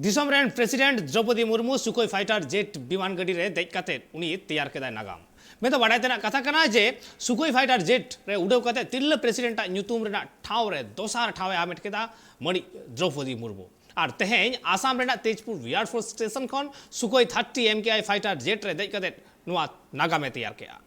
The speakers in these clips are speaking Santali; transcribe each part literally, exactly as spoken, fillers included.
ᱫᱤᱥᱚᱢ ᱨᱮᱱ ᱯᱨᱮᱥᱤᱰᱮᱱᱴ ᱫᱨᱚᱯᱚᱫᱤ ᱢᱩᱨᱢᱩ ᱥᱩᱠᱷᱚᱭ ᱯᱷᱟᱭᱴᱟᱨ ᱡᱮᱴ ᱵᱤᱢᱟᱱ ᱜᱟᱹᱰᱤ ᱨᱮ ᱫᱮᱡ ᱠᱟᱛᱮ ᱩᱱᱤ ᱛᱮᱭᱟᱨ ᱠᱮᱫᱟᱭ ᱱᱟᱜᱟᱢ᱾ ᱢᱮᱱᱫᱚ ᱵᱟᱰᱟᱭ ᱛᱮᱱᱟᱜ ᱠᱟᱛᱷᱟ ᱠᱟᱱᱟ ᱡᱮ ᱥᱩᱠᱷᱚᱭ ᱯᱷᱟᱭᱴᱟᱨ ᱡᱮᱴ ᱨᱮ ᱩᱰᱟᱹᱣ ᱠᱟᱛᱮ ᱛᱤᱨᱞᱟᱹ ᱯᱨᱮᱥᱤᱰᱮᱱᱴ ᱟᱜ ᱧᱩᱛᱩᱢ ᱨᱮᱱᱟᱜ ᱴᱷᱟᱶ ᱨᱮ ᱫᱚᱥᱟᱨ ᱴᱷᱟᱶ ᱮ ᱦᱟᱢᱮᱴ ᱠᱮᱫᱟ ᱢᱟᱹᱱᱤᱡ ᱫᱨᱚᱯᱚᱫᱤ ᱢᱩᱨᱢᱩ᱾ ᱟᱨ ᱛᱮᱦᱮᱧ ᱟᱥᱟᱢ ᱨᱮᱱᱟᱜ ᱛᱮᱡᱽᱯᱩᱨ ᱮᱭᱟᱨ ᱯᱷᱳᱨᱥ ᱥᱴᱮᱥᱚᱱ ᱠᱷᱚᱱ ᱥᱩᱠᱷᱚᱭ ᱛᱷᱟᱨᱴᱤ ᱮᱢ ᱠᱮ ᱟᱭ ᱯᱷᱟᱭᱴᱟᱨ ᱡᱮᱴ ᱨᱮ ᱫᱮᱡ ᱠᱟᱛᱮ ᱱᱚᱣᱟ ᱱᱟᱜᱟᱢ ᱮ ᱛᱮᱭᱟᱨ ᱠᱮᱫᱟ᱾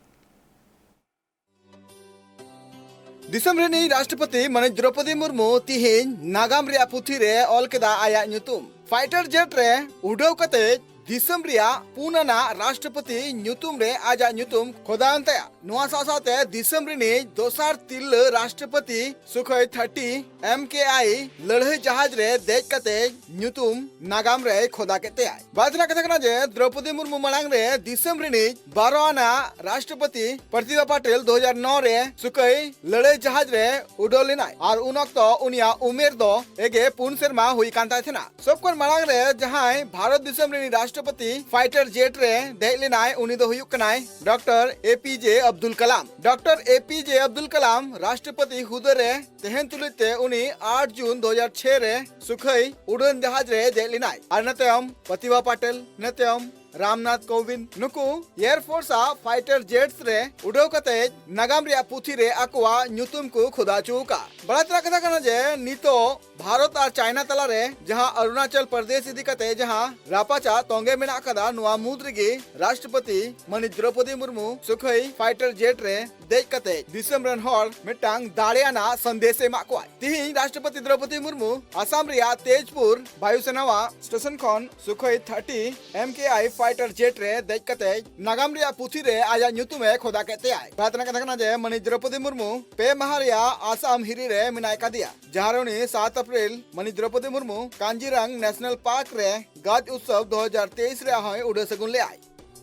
ᱫᱤᱥᱚᱢ ᱨᱤᱱᱤᱡ ᱨᱟᱥᱴᱨᱚᱯᱚᱛᱤ ᱢᱟᱹᱱᱤᱡ ᱫᱨᱚᱯᱚᱫᱤ ᱢᱩᱨᱢᱩ ᱛᱤᱦᱤᱧ ᱱᱟᱜᱟᱢ ᱨᱮᱭᱟᱜ ᱯᱩᱛᱷᱤ ᱨᱮ ᱚᱞ ᱠᱮᱫᱟ ᱟᱭᱟᱜ ᱧᱩᱛᱩᱢ᱾ ᱯᱷᱟᱭᱴᱟᱨ ᱡᱮᱴ ᱨᱮ ᱩᱰᱟᱹᱣ ᱠᱟᱛᱮ ᱫᱤᱥᱚᱢ ᱨᱮᱭᱟᱜ ᱯᱩᱱ ᱟᱱᱟᱜ ᱨᱟᱥᱴᱨᱚᱯᱚᱛᱤ ᱧᱩᱛᱩᱢ ᱨᱮ ᱟᱡᱟᱜ ᱧᱩᱛᱩᱢ ᱠᱷᱚᱫᱟᱣᱮᱱ ᱛᱟᱭᱟ᱾ ᱱᱚᱣᱟ ᱥᱟᱶ ᱥᱟᱶᱛᱮ ᱫᱤᱥᱚᱢ ᱨᱤᱱᱤᱡ ᱫᱚᱥᱟᱨ ᱛᱤᱨᱞᱟᱹ ᱨᱟᱥᱴᱨᱚᱯᱚᱛᱤ ᱥᱩᱠᱷᱚᱭ ᱛᱷᱟᱨᱴᱤ ᱮᱢ ᱠᱮ ᱟᱭ ᱞᱟᱹᱲᱦᱟᱹᱭ ᱡᱟᱦᱟᱡᱽ ᱨᱮ ᱫᱮᱡ ᱠᱟᱛᱮ ᱧᱩᱛᱩᱢ ᱱᱟᱜᱟᱢ ᱨᱮᱭ ᱠᱷᱚᱫᱟ ᱠᱮᱫ ᱛᱟᱭᱟ᱾ ᱵᱟᱲᱟᱭ ᱛᱮᱱᱟᱜ ᱠᱟᱛᱷᱟ ᱠᱟᱱᱟ ᱡᱮ ᱫᱨᱚᱯᱚᱫᱤ ᱢᱩᱨᱢᱩ ᱢᱟᱲᱟᱝ ᱨᱮ ᱫᱤᱥᱚᱢ ᱨᱤᱱᱤᱡ ᱵᱟᱨᱚ ᱟᱱᱟᱜ ᱨᱟᱥᱴᱨᱚᱯᱚᱛᱤ ᱯᱨᱚᱛᱤᱵᱷᱟ ᱯᱟᱴᱮᱞ ᱫᱩ ᱦᱟᱡᱟᱨ ᱱᱚ ᱨᱮ ᱥᱩᱠᱷᱚᱭ ᱞᱟᱹᱲᱦᱟᱹᱭ ᱡᱟᱦᱟᱡᱽ ᱨᱮ ᱩᱰᱟᱹᱣ ᱞᱮᱱᱟᱭ ᱟᱨ ᱩᱱ ᱚᱠᱛᱚ ᱩᱱᱤᱭᱟᱜ ᱩᱢᱮᱨ ᱫᱚ ᱮᱜᱮ ᱯᱩᱱ ᱥᱮᱨᱢᱟ ᱦᱩᱭ ᱠᱟᱱ ᱛᱟᱭ ᱛᱟᱦᱮᱱᱟ᱾ ᱥᱚᱵ ᱠᱷᱚᱱ ᱢᱟᱲᱟᱝ ᱨᱮ ᱡᱟᱦᱟᱸᱭ ᱵᱷᱟᱨᱚᱛ ᱫᱤᱥᱚᱢ ᱨᱤᱱᱤᱡ ᱨᱟᱥᱴᱨᱚᱯᱚᱛᱤ ᱯᱷᱟᱭᱴᱟᱨ ᱡᱮᱴ ᱨᱮ ᱫᱮᱡ ᱞᱮᱱᱟᱭ ᱩᱱᱤ ᱫᱚ ᱦᱩᱭᱩᱜ ᱠᱟᱱᱟᱭ ᱰᱚᱠᱴᱚᱨ ᱮ ᱯᱤ ᱡᱮ Abdul Kalam. Doctor A P ᱡᱮ ᱟᱵᱫᱩᱞ ᱠᱟᱞᱟᱢ ᱨᱟᱥᱴᱨᱚᱯᱚᱛᱤ ᱦᱩᱫᱟᱹ ᱨᱮ ᱛᱟᱦᱮᱱ ᱛᱩᱞᱩᱡ ᱛᱮ ᱩᱱᱤ ᱟᱴ ᱡᱩᱱ ᱫᱩ ᱦᱟᱡᱟᱨ ᱪᱷᱚᱭ ᱨᱮ ᱥᱩᱠᱷᱚᱭ ᱩᱰᱟᱹᱱ ᱡᱟᱦᱟᱡᱽ ᱨᱮ ᱫᱮᱡ ᱞᱮᱱᱟᱭ᱾ ᱟᱨ ᱤᱱᱟᱹ ᱛᱟᱭᱚᱢ ᱯᱨᱚᱛᱤᱵᱷᱟ ᱯᱟᱴᱮᱞ, ᱤᱱᱟᱹ ᱛᱟᱭᱚᱢ ᱨᱟᱢᱱᱟᱛᱷ ᱠᱳᱵᱤᱱᱫ, ᱱᱩᱠᱩ ᱮᱭᱟᱨ ᱯᱷᱳᱨᱥ ᱟᱜ ᱯᱷᱟᱭᱴᱟᱨ ᱡᱮᱴᱥ ᱨᱮ ᱩᱰᱟᱹᱣ ᱠᱟᱛᱮ ᱱᱟᱜᱟᱢ ᱨᱮᱭᱟᱜ ᱯᱩᱛᱷᱤ ᱨᱮ ᱟᱠᱚᱣᱟᱜ ᱧᱩᱛᱩᱢ ᱠᱚ ᱠᱷᱚᱫᱟ ᱦᱚᱪᱚ ᱟᱠᱟᱫ᱾ ᱵᱟᱲᱟᱭ ᱛᱮᱱᱟᱜ ᱠᱟᱛᱷᱟ ᱠᱟᱱᱟ ᱡᱮ ᱱᱤᱛᱚᱜ ᱵᱷᱟᱨᱚᱛ ᱟᱨ ᱪᱟᱭᱱᱟ ᱛᱟᱞᱟᱨᱮ ᱡᱟᱦᱟᱸ ᱚᱨᱩᱱᱟᱪᱚᱞ ᱯᱨᱚᱫᱮᱥ ᱤᱫᱤ ᱠᱟᱛᱮ ᱡᱟᱦᱟᱸ ᱨᱟᱯᱟᱪᱟᱜ ᱛᱚᱸᱜᱮ ᱢᱮᱱᱟᱜ ᱟᱠᱟᱫᱟ, ᱱᱚᱣᱟ ᱢᱩᱫᱽ ᱨᱮᱜᱮ ᱨᱟᱥᱴᱨᱚᱯᱚᱛᱤ ᱢᱟᱹᱱᱤᱡ ᱫᱨᱚᱯᱚᱫᱤ ᱢᱩᱨᱢᱩ ᱥᱩᱠᱷᱚᱭ ᱯᱷᱟᱭᱴᱟᱨ ᱡᱮᱴ ᱨᱮ ᱫᱮᱡ ᱠᱟᱛᱮ ᱫᱤᱥᱚᱢ ᱨᱮᱱ ᱦᱚᱲ ᱢᱤᱫᱴᱟᱝ ᱫᱟᱲᱮᱭᱟᱱᱟᱜ ᱥᱟᱸᱫᱮᱥ ᱮ ᱮᱢᱟᱜ ᱠᱚᱣᱟᱭ᱾ ᱛᱤᱦᱤᱧ ᱨᱟᱥᱴᱨᱚᱯᱚᱛᱤ ᱫᱨᱚᱯᱚᱫᱤ ᱢᱩᱨᱢᱩ ᱟᱥᱟᱢ ᱨᱮᱭᱟᱜ ᱛᱮᱡᱽᱯᱩᱨ ᱵᱟᱭᱩ ᱥᱮᱱᱟᱣᱟᱜ ᱥᱴᱮᱥᱚᱱ ᱠᱷᱚᱱ ᱥᱩᱠᱷᱚᱭ ᱛᱷᱟᱨᱴᱤ ᱮᱢ ᱠᱮ ᱟᱭ ᱯᱷᱟᱭᱴᱟᱨ ᱡᱮᱴ ᱨᱮ ᱫᱮᱡ ᱠᱟᱛᱮ ᱱᱟᱜᱟᱢ ᱨᱮᱭᱟᱜ ᱯᱩᱛᱷᱤ ᱨᱮ ᱟᱭᱟᱜ ᱧᱩᱛᱩᱢ ᱮ ᱠᱷᱚᱫᱟ ᱠᱮᱫ ᱛᱟᱭᱟᱭ᱾ ᱵᱟᱲᱟᱭ ᱛᱮᱱᱟᱜ ᱠᱟᱛᱷᱟ ᱠᱟᱱᱟ ᱡᱮ ᱢᱟᱹᱱᱤᱡ ᱫᱨᱚᱯᱚᱫᱤ ᱢᱩᱨᱢᱩ ᱯᱮ ᱢᱟᱦᱟ ᱨᱮᱭᱟᱜ ᱟᱥᱟᱢ ᱦᱤᱨᱤ ᱨᱮ ᱢᱮᱱᱟᱭ ᱠᱟᱫᱮᱭᱟ, ᱡᱟᱦᱟᱸ ᱨᱮ ᱩᱱᱤ ᱥᱟᱛ ᱮᱯᱨᱤᱞ ᱢᱟᱹᱱᱤᱡ ᱫᱨᱚᱯᱚᱫᱤ ᱢᱩᱨᱢᱩ ᱠᱟᱱᱡᱤᱨᱟᱝ ᱱᱮᱥᱱᱟᱞ ᱯᱟᱨᱠ ᱨᱮ ᱜᱟᱡ ᱩᱛᱥᱚᱵ ᱫᱩ ᱦᱟᱡᱟᱨ ᱛᱮᱭᱤᱥ ᱨᱮᱭᱟᱜ ᱦᱚᱸᱭ ᱩᱰᱟᱹᱣ ᱥᱟᱹᱜᱩᱱ ᱞᱮᱫᱟᱭ᱾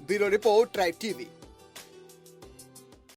ᱵᱤᱭᱩᱨᱳ ᱨᱤᱯᱳᱨᱴ, ᱴᱨᱟᱭᱤᱵ ᱴᱤᱵᱷᱤ᱾